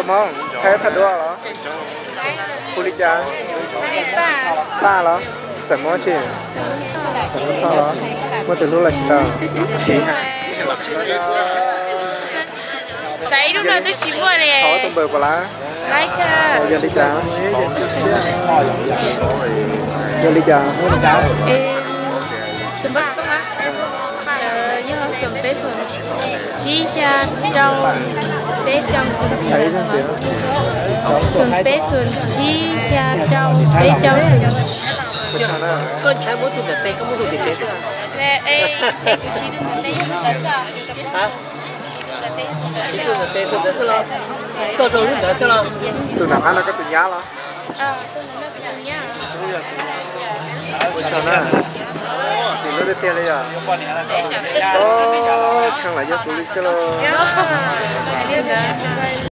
Hmoob, Thaib thaj duab los? Hu li cas? Paj los? Xeem Muas tsi? Xeem Muas Thoj los? Muaj tus hlub los tsis tau? Xaiv ib lub no twb tsis muaj li. Thov tus npawb puas lav? Yog li cas? Yog li cas? Yog xoom peb xoom tsib xya rau peb caug xoom, xoom peb xoom tsib xya rau peb caug xoom. Koj ntshai muab tus ntawm tes, koj muab tus tim tsev xwb. Es kuv siv tus ntawm tes, tus ntawm tes, tus ntawm tes xwb los? Koj rau lub ntawd xwb los? Tus nram qab no koj tus nyab los? Ua tsaug na. Ntxim hlub tiag tiag li yom. Kheej los yog kuv li xwb lauj.